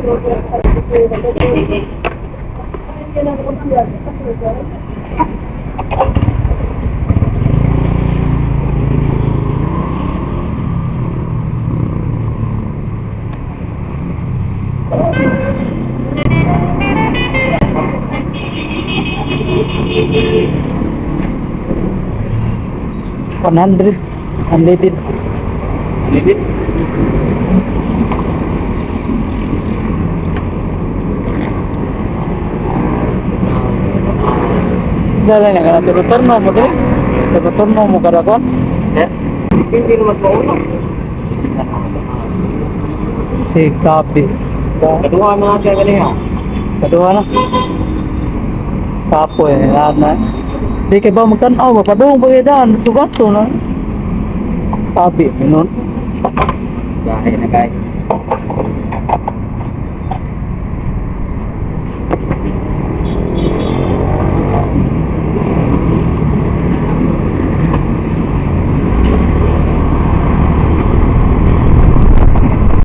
100 unleaded. Unleaded? Dala na kana turno mo dili. Turno mo kada kon. Eh? Hindi naman mauna. Si Kapi. Kaduha na natin ganiha. Kaduha na. Kapoy, lahat na. Di kay ba magtan-aw ba padung ba daan sugat to na. Tabi minon. Gahe na gay.